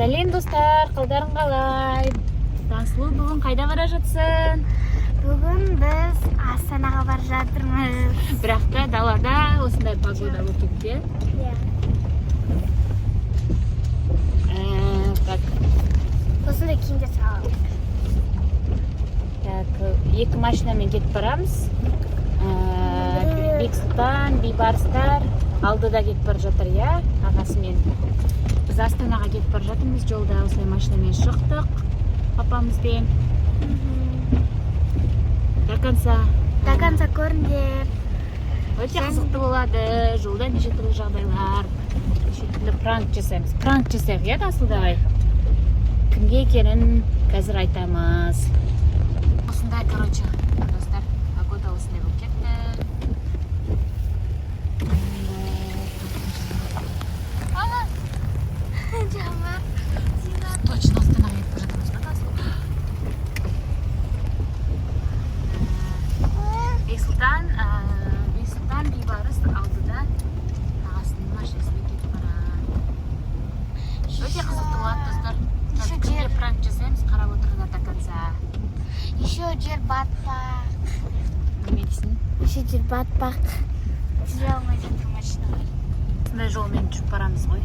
Сәлем, достар, қалдарың қалай? Тансұлу, бүгін қайда бара жатсың? Бүгін біз Астанаға бара жатырмыз. Бірақ та далада осындай погода болып кетті. Иә. Так, Осындай киімдер саламыз. Так, екі машинамен кетіп барамыз. Бексұлтан, Бейбарыстар алдыда кетіп бара жатыр, иә, ағасымен. Біз Астанаға кетіп бара жатырмыз, жолда осылай машинамен шықтық папамызбен. До конца. До конца көріңдер. Өте қызықты болады. Жолда неше түрлі жағдайлар, неше түрлі пранк жасаймыз. Пранк жасайық, иә, Тансұлу, давай. Кімге екенін қазір айтамыз. Осындай, короче, достар, погода осындай болып кетті. Ана, Жаңбыр. Точно Астанаға кетіп бара жатырмыз ба, Тансұлу? Бексұлтан, Бейбарыс алдыда ағасының машинасымен кетіп барады. Өте қызықты болады, достар. Еще Кімге жер. пранк жасаймыз, қарап отырыңдар до конца. Еще жер батпақ. Неме дейсің? Еще жер батпақ. Жүре алмай жатыр машиналар. Осындай жолмен жүріп барамыз ғой.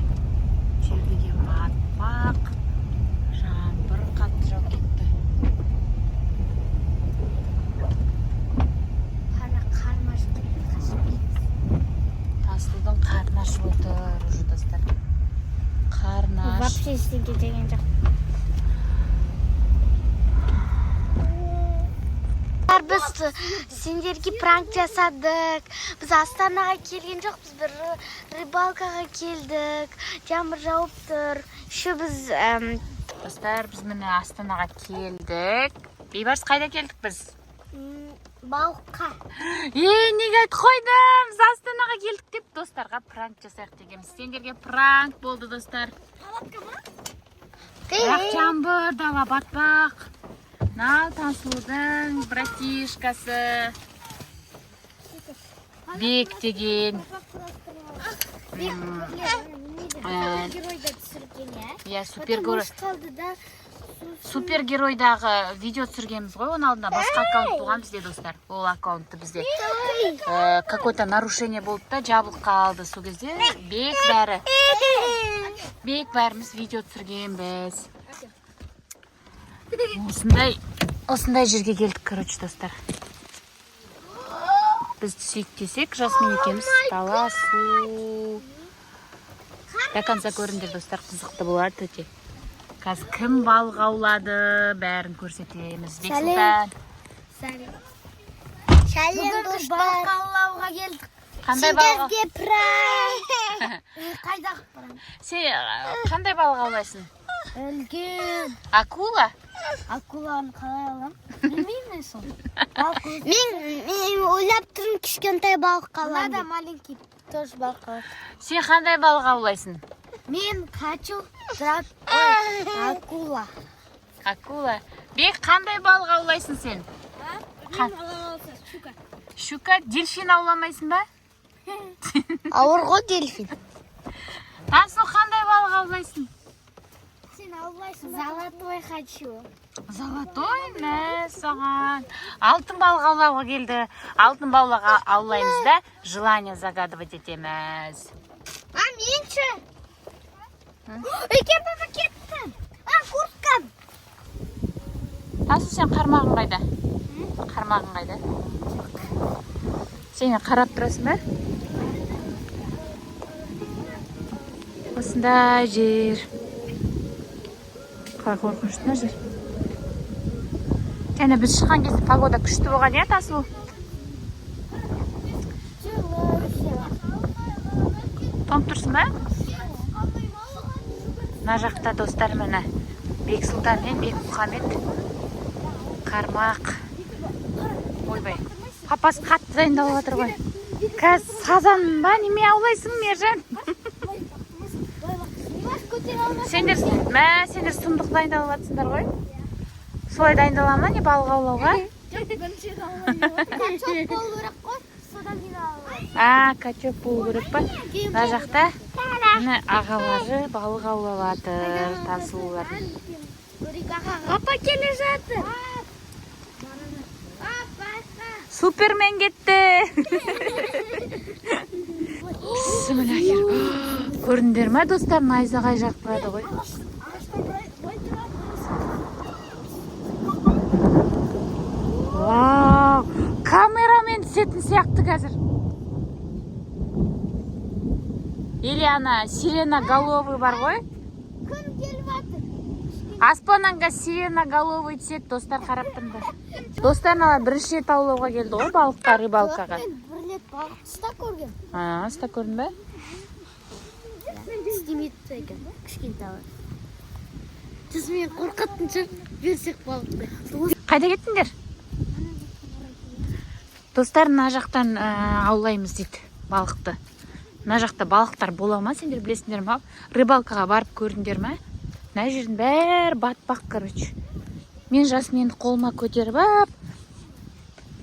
Жер деген батпақ, жаңбыр қатты жауып кетті. Ана қарны ашып кетті, қашып кетті. Тансұлудың қарны ашып отыр уже, достар. Қарны аш. Вообще ештеңе жеген жоқ. Біз сендерге пранк жасадық. Біз Астанаға келген жоқпыз, бір рыбалкаға келдік. Жаңбыр жауып тұр. Еще біз Достар, біз міне Астанаға келдік. Бейбарыс, қайда келдік біз? Балыққа. Е, неге айтып қойдым? Біз Астанаға келдік деп достарға пранк жасайық дегенбіз. Сендерге пранк болды, достар. Бірақ жаңбыр, дала батпақ. Мынау Тансұлудың братишкасы Бек деген. Супергеройда түсірген, иә? Иә, супергерой. Қалды да. Супергеройдағы видео түсіргенбіз ғой. Оның алдында басқа аккаунт болған бізде, достар. Ол аккаунтты бізде какой-то нарушение болды да, жабылып қалды. Сол кезде Бек, бәрі, Бек, бәріміз видео түсіргенбіз. Осындай жерге келдік, короче, достар. Біз түсейік десек, Жасмин екеуміз, дала, су. До конца көріңдер, достар, қызықты болады өте. Қазір кім балық аулады, бәрін көрсетеміз. Бексұлтан. Сәлем. Сәлем, достар. Балық аулауға келдік. Қандай балық? Сендерге пранк. Қайдағы пранк? Сен қандай балық аулайсың? Үлкен. Акула? Акуланы қалай аламын? Білмеймін мен соны. Мен ойлап тұрмын, кішкентай балық аламын. Надо маленький тоже балық алады. Сен қандай балық аулайсың? Мен хочу акула. Акула. Бек, қандай балық аулайсың сен? Мен щука. Щука? Дельфин ауламайсың ба? Ауыр ғой дельфин. Тансу, қандай балық аулайсың? Сен аулайсың. Золотой хочу. Золотой? Мәссаған, алтын балық аулауға келді. Алтын балық аулаймыз да, желание загадывать етеміз. А меньше. Үлкен папа кетті. А, курткам. Тансу, сен қармағың қайда? Қармағың қайда? Сен қарап тұрасың ба? Осындай жер. Қалай қорқынышты мына жер. Және біз шыққан кезде погода күшті болған, иә, Тансу? Тоңып тұрсың ба? Мына жақта, достар, міне, Бексұлтан мен Бекмұхаммед қармақ. Ойбай, папасы қатты дайындалып жатыр ғой. Қазір сазан ба, неме аулайсың, Мержан? Сендер, мә, сендер сұмдық дайындалып жатсыңдар ғой. Солай дайындала ма, не, балық аулауға? Жоқ, бірінші качок болу керек қой, содан кейін аулайды. А, качок болу керек па? Мына жақта Міне, ағалары балық аулап жатыр, Тансұлулар. Апа келе жатыр. Супермен кетті. Бісмілләхир. Көрдіңдер ма, достар, найзағай жарқырады ғой. Вау, камерамен түсетін сияқты қазір. Или ана сиреноголовый бар ғой. Күн келіп жатыр. Аспаннан қазір сиреноголовый түседі, достар, қарап тұрыңдар. Достар, мыналар бірінші рет аулауға келді ғой балыққа, рыбалкаға. Мен бір рет балық ұстап көргем. А, ұстап көрдің бе? Істемейді екен. Кішкентай. Сосын мен қорқатын шығар, берсек балықты. Қайда кеттіңдер? Достар, мына жақтан аулаймыз дейді балықты. Мына жақта балықтар бола ма, сендер білесіңдер ма? Рыбалкаға барып көрдіңдер ма? Мына жердің бәрі батпақ, короче. Мен Жасминді қолыма көтеріп ап,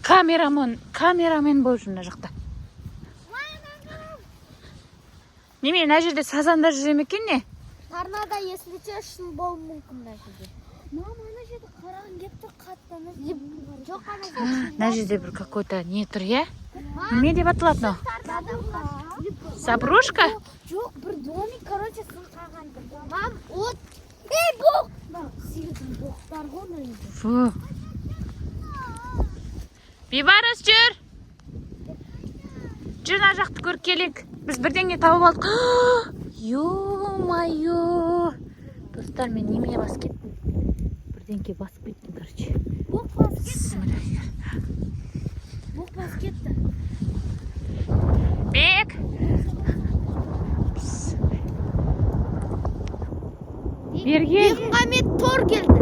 камерамен болып жүр мына жақта. Неме, мына жерде сазандар жүре ме екен, не? Торнадо, если честно, болуы мүмкін мына жерде. Мама, ана жерде қарағым келіп тұр қатты. Ана жерде. Жоқ, ана жерде. Мына жерде бір какой-то не тұр, иә? Неме деп аталады мынау? Заброшка? Жоқ, бір домик, короче, сынып қалған. Мам, от. Ей, боқ! Мына сиырдың боқтары ғой мына жерде. Фу. Бейбарыс, жүр. Жүр, мына жақты көріп келейік. Біз бірдеңе тауып алдық. Ё-моё. Достар, мен немене басып кеттім? Бірдеңке басып кеттім, короче. Боқ басып кетті. Бісміллә. Боқ басып кетті. Бек. Бісміллә. Берген. Бекмұхаммед тор келді.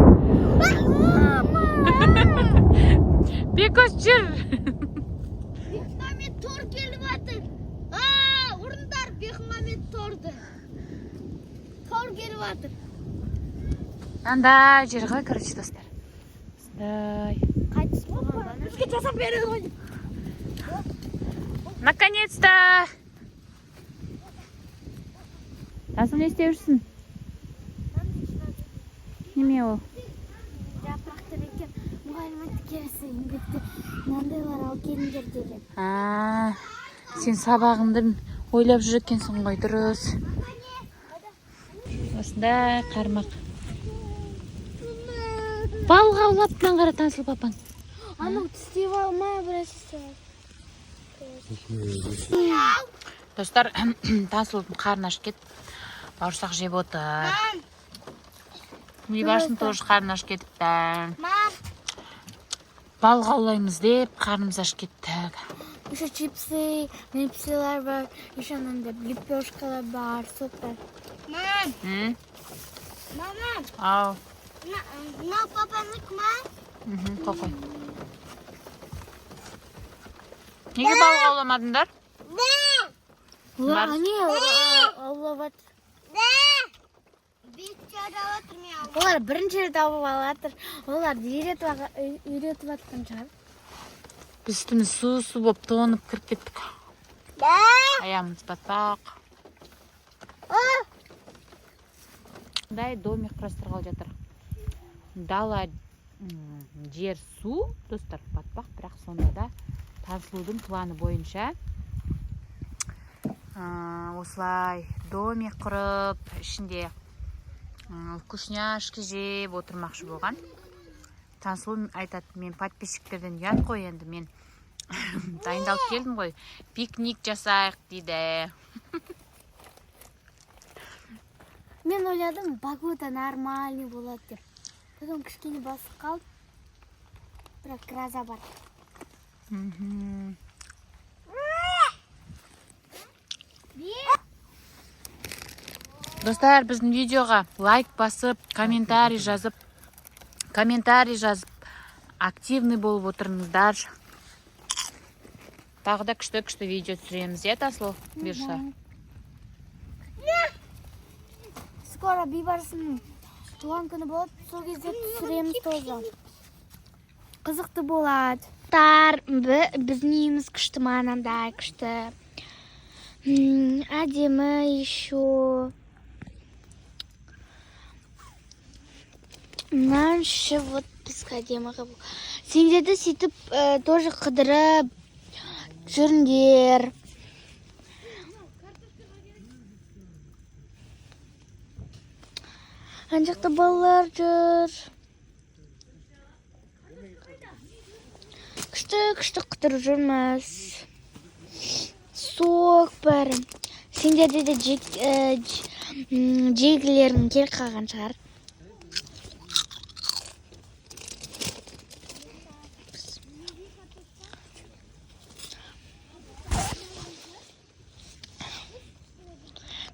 Бекос, жүр. Бекмұхаммед тор келіп жатыр. А, ұрыңдар Бекмұхаммед торды. Тор келіп жатыр. Андай жер ғой, короче, достар. Осындай. Қайтыс болған. Бізге жасап береді ғой. Наконец-то! Тансу, не істеп жүрсің? Неме ол? Жапырақтар екен. Мұғалім айтты, келесі еңбекте мынандайлар алып келіңдер деген. А, сен сабағыңды ойлап жүр екенсің ғой, дұрыс. Осындай қармақ. Балық аулап, мынаны қара, Тансұлу папаң. Анау тістеп алмай бір нәрсе. Достар, Тансұлудың қарны ашып кетті. Бауырсақ жеп отыр. Бейбарыстың тоже қарны ашып кетіпті. Мам. Балық аулаймыз деп қарнымыз ашып кетті. Еще чипсы, мипсилар бар, еще мынандай лепешкалар бар, сок бар. Мам, М? мама, Ау. мынау папанікі ма? Мхм, қой, қой. Неге балық ауламадыңдар? Бар. Они аулап жатыр. Олар бірінші рет аулап жатыр. Оларды үйретіп жатқан шығар. Біз үстіміз су су болып тоңып кіріп кеттік. Аяғымыз батпақ. Мындай домик құрастырғалы жатыр. Дала, жер су, достар, батпақ, бірақ сонда да Тансұлудың планы бойынша осылай домик құрып, ішінде вкусняшки жеп отырмақшы болған. Тансұлу айтады, мен подписчиктерден ұят қой енді, мен дайындалып келдім ғой, пикник жасайық дейді. Мен ойладым, погода нормальный болады деп. Потом кішкене басып қалды. Бірақ гроза бар. Достар, біздің видеоға лайк басып, комментарий жазып, активный болып отырыңыздар. Тағы да күшті күшті видео түсіреміз, иә, Тансұлу, бұйырса. Скоро Бейбарыстың туған күні болады, сол кезде түсіреміз тоже. Қызықты болады. Тар, біздің үйіміз күшті ма, анандай күшті. Әдемі еще. Мынаның іші вот бізге әдемі қылып. Сендер де сөйтіп тоже қыдырып жүріңдер. Ана жақта балалар жүр. Күшті күшті қыдырып жүрміз. Сок бәрі. Сендерде де жегілерің келіп қалған шығар.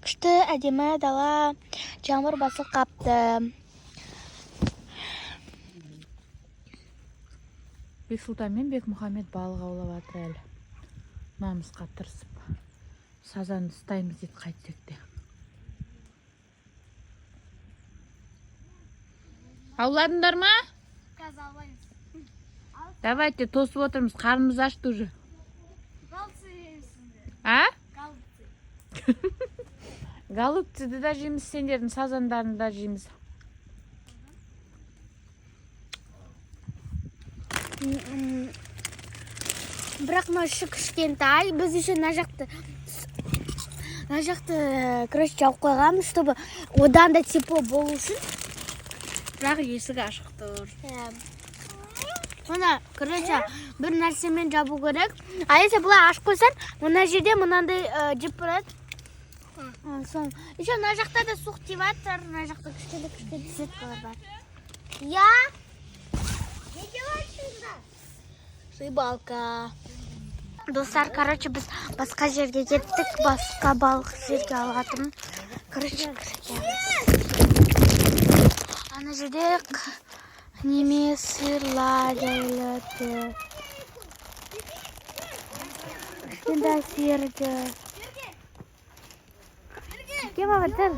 Күшті әдемі дала, жаңбыр басып қапты. Бексұлтан мен Бекмұхаммед балық аулап жатыр әлі. Намысқа тырысып. Сазанды ұстаймыз дейді қайтсек те. Ауладыңдар ма? Давайте тосып отырмыз, қарнымыз ашты уже. А? Голубцыды да жейміз, сендердің сазандарыңды да жейміз. Бірақ мына іші кішкентай. Біз еще мына жақты, короче, жауып қойғанбыз, чтобы одан да тепло болу үшін. Бірақ есік ашық тұр. Иә. Мына, короче, бір нәрсемен жабу керек. А если былай ашып қойсаң, мына жерде мынандай жіп барады. Сон. Еще мына жақта да суық тиіп жатыр. Мына жақта кішкентай кішкентай сеткалар бар. Я? Не делаешь? Рыбалка. Достар, короче, біз басқа жерге кеттік, басқа балық жерге алатын. Короче, кіреміз. Ана жерде неме сиырлар жайылады. Кішкентай сиыр жүр. Кем алып тұр?